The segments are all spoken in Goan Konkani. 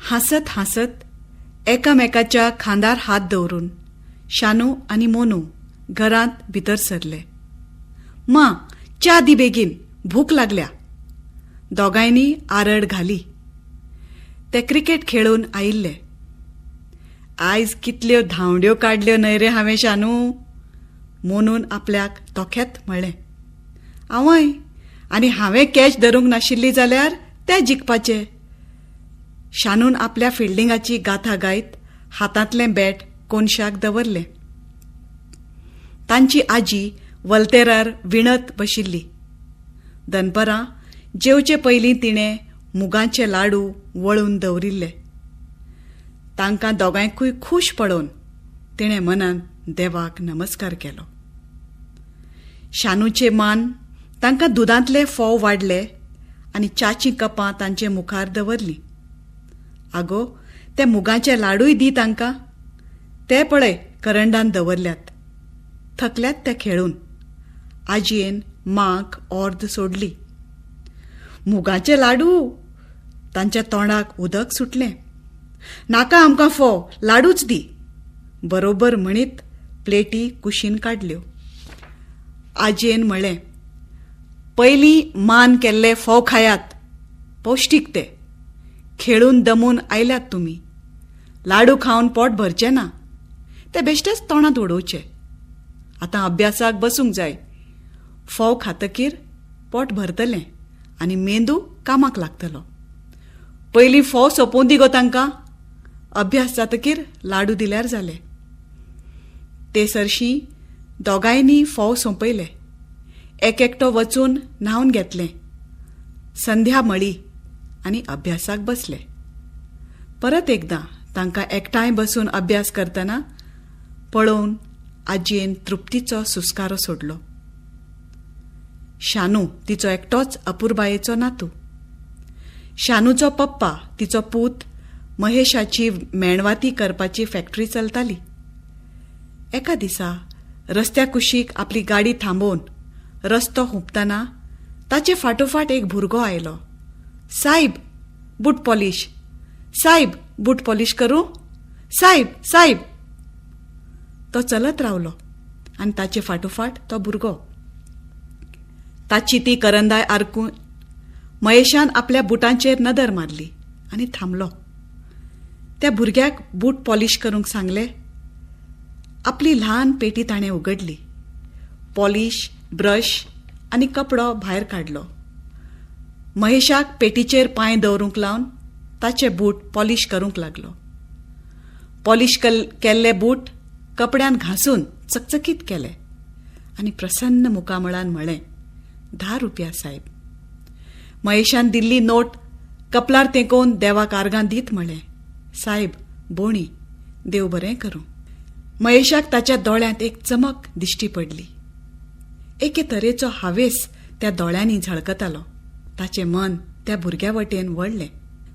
हांसत हांसत एकामेकाच्या खांदार हात दवरून शानू आनी मोनू घरांत भितर सरले. मां, च्या दी बेगीन, भूक लागल्या. दोगांयनी आरड घाली. ते क्रिकेट खेळून आयिल्ले. आयज कितल्यो धांवड्यो काडल्यो न्हय रे हांवें शानू, मोनून आपल्याक तोखेत म्हळें. आवय, आनी हांवें कॅच धरूंक नाशिल्ली जाल्यार ते जिखपाचे. शानून आपल्या फिल्डिंगाची गाथा गायत हातांतलें बॅट कोनशाक दवरलें. तांची आजी वल्तेरार विणत बशिल्ली. दनपरां जेवचे पयलीं तिणें मुगांचे लाडू वळून दवरिल्ले. तांकां दोगांयकूय खूश पळोवन तिणें मनान देवाक नमस्कार केलो. शानूचे मान तांकां दुदांतले फोव वाडले आनी च्याचीं कपां तांचे मुखार दवरलीं. आगो, ते मुगांचे लाडूय दी तांकां, ते पळय करंडान दवरल्यात. थकल्यात ते खेळून. आजयेन मांक ऑर्द सोडली. मुगांचे लाडू? तांच्या तोंडाक उदक सुटलें. नाका आमकां फोव, लाडूच दी. बरोबर म्हणीत प्लेटी कुशीन काडल्यो. आजयेन म्हळें, पयलीं मान केल्ले फोव खायात, पौश्टीक ते. खेळून दमून आयल्यात तुमी, लाडू खावन पोट भरचें ना, ते बेश्टेच तोंडांत उडोवचे. आतां अभ्यासाक बसूंक जाय. फोव खातकीर पोट भरतलें आनी मेंदू कामाक लागतलो. पयलीं फोव सोंपोवन दी गो तांकां, अभ्यास जातकीर लाडू दिल्यार जाले. ते सरशीं दोगांयनी फोव सोंपयले. एक एकटो वचून न्हावन घेतलें, संध्या म्हळी आनी अभ्यासाक बसले. परत एकदां तांकां एकठांय बसून अभ्यास करतना पळोवन आजयेन तृप्तीचो सुस्कारो सोडलो. शानू तिचो एकटोच अपुरबायेचो नातू. शानूचो पप्पा तिचो पूत महेशाची मेणवाती करपाची फॅक्टरी चलताली. एका दिसा रस्त्या कुशीक आपली गाडी थांबोवन रस्तो हुंपतना ताचे फाटोफाट एक भुरगो आयलो. सायब, बूट पॉलीश, सायब, बूट पॉलीश करूं, सायब, सायब. तो चलत रावलो आनी ताचे फाटोफाट तो भुरगो. ताची ती करंदाय आरकून महेशान आपल्या बुटांचेर नदर मारली आनी थांबलो. त्या भुरग्याक बूट पॉलीश करूंक सांगले. आपली ल्हान पेटी ताणें उगडली. पॉलीश, ब्रश आनी कपडो भायर काडलो. महेशाक पेटीचेर पांय दवरूंक लावन ताचे बूट पॉलीश करूंक लागलो. पॉलीश केल्ले बूट कपड्यान घांसून चकचकीत केले आनी प्रसन्न मुखामळान म्हळें, 10 रुपया सायब. महेशान दिल्ली नोट कपलार तेंकोवन देवाक आर्गां दीत म्हळें, सायब, बोणी, देव बरें करूं. महेशाक ताच्या दोळ्यांत एक चमक दिश्टी पडली. एके तरेचो हावेस त्या दोळ्यांनी झळकतालो. ताचें मन त्या भुरग्या वटेन वळ्ळें.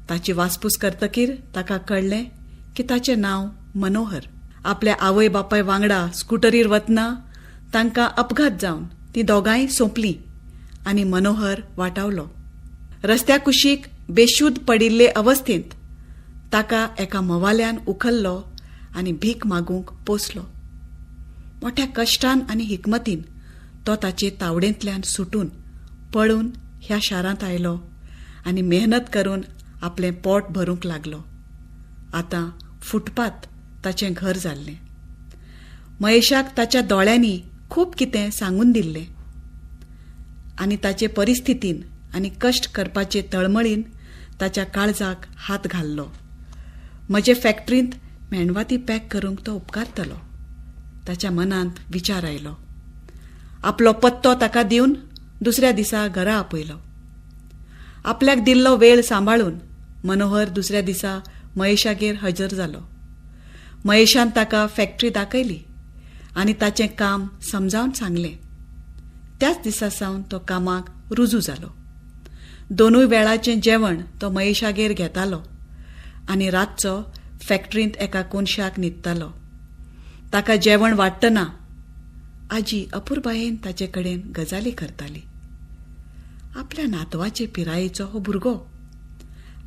ताची वासपूस करतकीर ताका कळ्ळें की ताचें नांव मनोहर. आपल्या आवय बापाय वांगडा स्कुटरीर वतना तांकां अपघात जावन तीं दोगांय सोंपलीं आनी मनोहर वाटावलो. रस्त्या कुशीक बेशुद्ध पडिल्ले अवस्थेंत ताका एका मवाल्यान उखल्लो आनी भीक मागूंक पोसलो. मोठ्या कश्टान आनी हिकमतीन तो ताचे तावडेंतल्यान सुटून पळून ह्या शारांत आयलो आनी मेहनत करून आपलें पोट भरूंक लागलो. आतां फुटपाथ ताचें घर जाल्लें. महेशाक ताच्या दोळ्यांनी खूब कितें सांगून दिल्लें आनी ताचे परिस्थितीन आनी कश्ट करपाचे तळमळीन ताच्या काळजाक हात घाल्लो. म्हजे फॅक्टरींत मेणवाती पॅक करूंक तो उपकारतलो, ताच्या मनांत विचार आयलो. आपलो पत्तो ताका दिवन दुसऱ्या दिसा घरा आपयलो. आपल्याक दिल्लो वेळ सांबाळून मनोहर दुसऱ्या दिसा महेशागेर हजर जालो. महेशान ताका फॅक्टरी दाखयली आनी ताचें काम समजावन सांगलें. त्याच दिसा सावन तो कामाक रुजू जालो. दोनूय वेळाचें जेवण तो महेशागेर घेतालो आनी रातचो फॅक्टरींत एका कोनशाक न्हिदतालो. ताका जेवण वाडटना आजी अपुरबायेन ताचे कडेन गजाली करताली. आपल्या नातवाचे पिरायेचो हो भुरगो,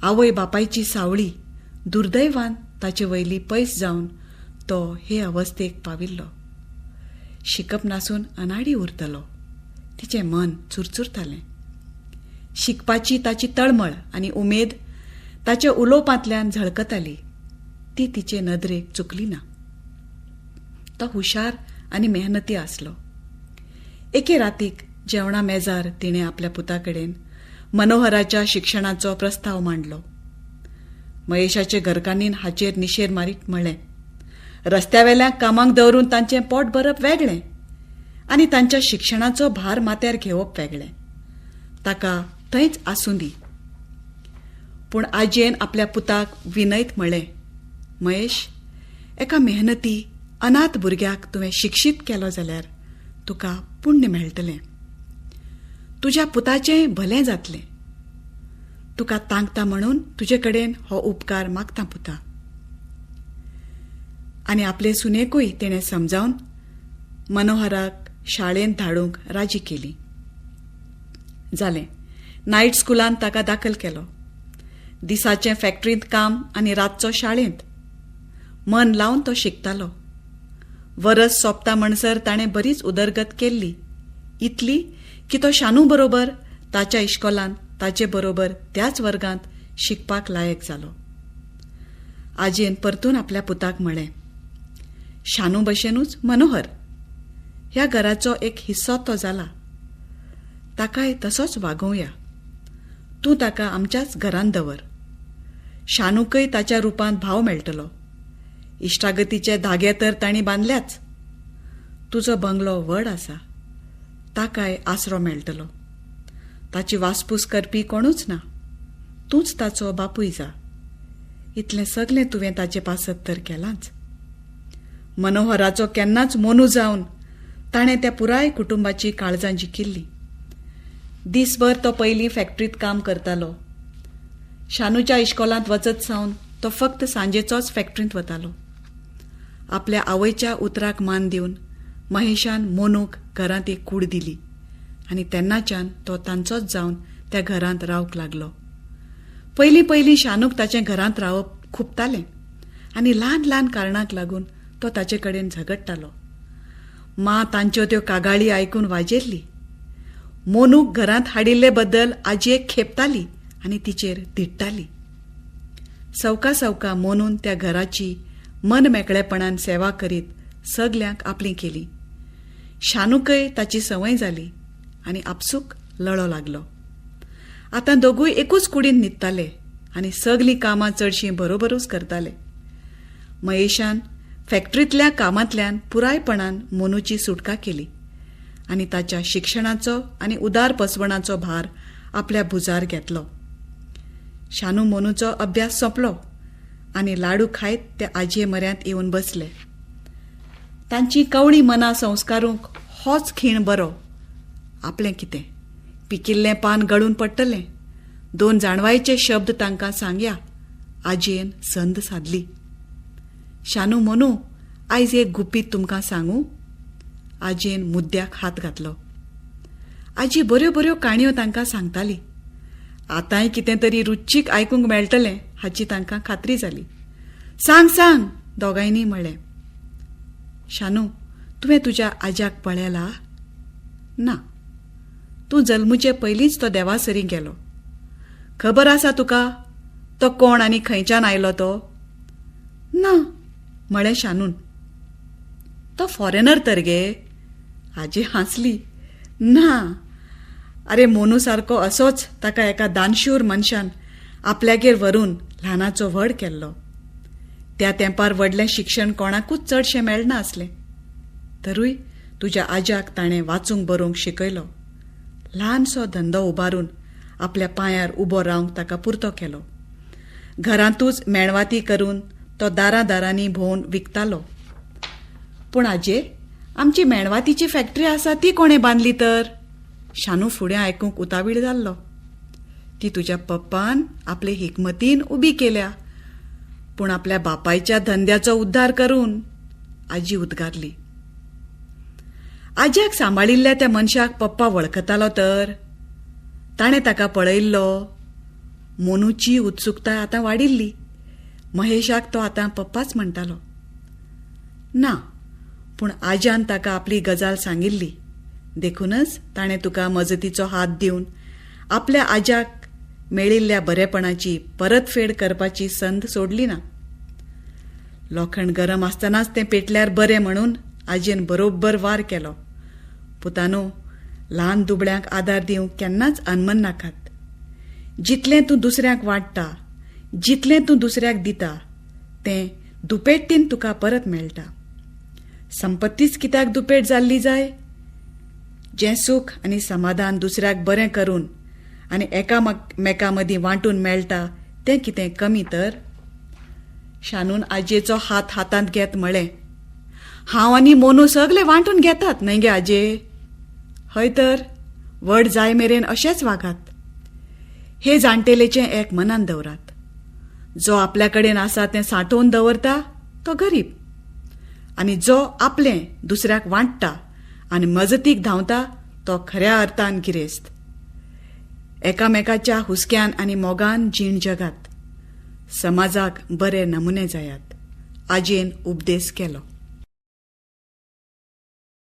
आवय बापायची सावळी दुर्दैवान ताचे वयली पयस जावन तो हे अवस्थेक पाविल्लो. शिकप नासून अनाडी उरतलो. तिचें मन चुरचुरतालें. शिकपाची ताची तळमळ आनी उमेद ताच्या उलोवपांतल्यान झळकताली. ती तिचे नदरेक चुकली ना. तो हुशार आनी मेहनती आसलो. एके रातीक जेवणा मेजार तिणें आपल्या पुता कडेन मनोहराच्या शिक्षणाचो प्रस्ताव मांडलो. महेशाचे घरकान्नीन हाचेर निशेर मारीत म्हळें, रस्त्यावेल्या कामाक दवरून तांचें पोट भरप वेगळें आनी तांच्या शिक्षणाचो भार माथ्यार घेवप वेगळें. ताका थंयच आसूं दी. पूण आजयेन आपल्या पुताक विनयत म्हळें, महेश, एका मेहनती अनाथ भुरग्याक तुवें शिक्षीत केलो जाल्यार तुका पुण्य मेळटलें. तुज्या पुताचें भलें जातलें. तुका तांकता म्हणून तुजे कडेन हो उपकार मागता पुता. आनी आपले सुनेकूय तिणें समजावन मनोहराक शाळेंत धाडूंक राजी केली. जालें, नायट स्कुलांत ताका दाखल केलो. दिसाचें फॅक्टरींत काम आनी रातचो शाळेंत. मन लावन तो शिकतालो. वरस सोंपता म्हणसर ताणें बरीच उदरगत केल्ली, इतली की तो शानू बरोबर ताच्या इश्कोलांत ताचे बरोबर त्याच वर्गांत शिकपाक लायक जालो. आजयेन परतून आपल्या पुताक म्हळें, शानू भशेनूच मनोहर ह्या घराचो एक हिस्सो तो जाला. ताकाय तसोच वागोवया. तूं ताका आमच्याच घरांत दवर. शानूकय ताच्या रुपांत भाव मेळटलो. इश्टागतीचे धागे तर तांणी बांदल्याच. तुजो बंगलो व्हड आसा, ताकाय आसरो मेळटलो. ताची वासपूस करपी कोणूच ना. तूंच ताचो बापूय जा. इतलें सगलें तुवें ताचे पासत तर केलांच. मनोहराचो केन्नाच मोनू जावन ताणें त्या पुराय कुटुंबाची काळजां जिखिल्ली. दीसभर तो पयलीं फॅक्टरींत काम करतालो. शानूच्या इश्कोलांत वचत सावन तो फक्त सांजेचोच फॅक्टरींत वतालो. आपल्या आवयच्या उतराक मान दिवन महेशान मोनूक घरांत एक कूड दिली आनी तेन्नाच्यान तो तांचोच जावन त्या घरांत रावंक लागलो. पयलीं पयलीं शानूक ताचें घरांत रावप खुपतालें आनी ल्हान ल्हान कारणांक लागून तो ताचे कडेन झगडटालो. मां तांच्यो त्यो कागाळी आयकून वाजेल्ली. मोनूक घरांत हाडिल्ले बद्दल आजयेक खेपताली आनी तिचेर तिडटाली. सवका सवका मोनून त्या घराची मन मेकळेपणान सेवा करीत सगल्यांक आपली केली. शानूकय ताची संवय जाली आनी आपसूक लळो लागलो. आतां दोगूय एकूच कुडीन न्हिदताले आनी सगलीं कामां चडशीं बरोबरूच करताले. महेशान फॅक्टरींतल्या कामांतल्यान पुरायपणान मोनूची सुटका केली आनी ताच्या शिक्षणाचो आनी उदार पसवणाचो भार आपल्या भुजार घेतलो. शानू मोनूचो अभ्यास सोंपलो आनी लाडू खायत ते आजये म्हऱ्यांत येवन बसले. तांची कवळी मनां संस्कारूंक होच खीण बरो. आपलें कितें पिकिल्लें पान गळून पडटलें. दोन जाणवायचे शब्द तांकां सांगया. आजयेन संद सादली. शानू मोनू, आयज एक गुपीत तुमकां सांगू. आजयेन मुद्द्याक हात घातलो. आजी बऱ्यो बऱ्यो काणयो तांकां सांगताली. आतांय कितें तरी रुचीक आयकूंक मेळटलें हाची तांकां खात्री जाली. सांग सांग, दोगांयनी म्हळें. शानू, तुवें तुज्या आज्याक पळयला ना? तूं जल्मुचे पयलींच तो देवासरी गेलो. खबर आसा तुका तो कोण आनी खंयच्यान आयलो तो? ना, म्हळें शानून. तो फॉरेनर तर गे. आजी हांसली. ना अरे, मोनू सारको असोच ताका एका दानशूर मनशान आपल्यागेर व्हरून ल्हानाचो व्हड केल्लो. त्या तेंपार व्हडलें शिक्षण कोणाकूच चडशें मेळना आसलें. तरूय तुज्या आज्याक ताणें वाचूंक बरोवंक शिकयलो. ल्हानसो धंदो उबारून आपल्या पांयार उबो रावंक ताका पुरतो केलो. घरांतूच मेणवाती करून तो दारां दारांनी भोंवन विकतालो. पूण आजे, आमची मेणवातीची फॅक्टरी आसा ती कोणें बांदली तर? शानू फुडें आयकूंक उतावीळ जाल्लो. ती तुज्या पप्पान आपले हिकमतीन उबी केल्या, पूण आपल्या बापायच्या धंद्याचो उद्धार करून. आजी उद्गारली. आज्याक सांबाळिल्ल्या त्या मनशाक पप्पा वळखतालो तर? ताणें ताका पळयिल्लो? मोनूची उत्सुकताय आतां वाडिल्ली. महेशाक तो आतां पप्पाच म्हणटालो. ना, पूण आज्यान ताका आपली गजाल सांगिल्ली, देखूनच ताणें तुका मजतीचो हात दिवन आपल्या आज्याक मेळिल्ल्या बरेपणाची परतफेड करपाची संद सोडली ना. लोखण गरम आसतनाच तें पेटल्यार बरें म्हणून आजयेन बरोब्बर वार केलो. पुतानो, ल्हान दुबळ्यांक आदार दिवंक केन्नाच अनमन नाकात. जितलें तूं दुसऱ्यांक वांट्टा, जितलें तूं दुसऱ्याक दिता, तें दुपेटीन तुका परत मेळटा. संपत्तीच कित्याक दुपेट जाल्ली जाय? जें सूख आनी समाधान दुसऱ्याक बरें करून आनी एकामेका मदीं वांटून मेळटा तें कितें कमी तर? शानून आजयेचो हात हातांत घेत म्हळें, हांव आनी मोनू सगले वांटून घेतात न्हय गे आजये? हय तर, व्हड जाय मेरेन अशेंच वागात. हे जाणटेलेचें एक मनान दवरात, जो आपल्या कडेन आसा तें सांठोवन दवरता तो गरीब, आनी जो आपलें दुसऱ्याक वांट्टा आनी मजतीक धांवता तो खऱ्या अर्थान गिरेस्त. एकामेकाच्या हुस्क्यान आनी मोगान जीण जगात. समाजाक बरे नमुने जायात. आजयेन उपदेस केलो.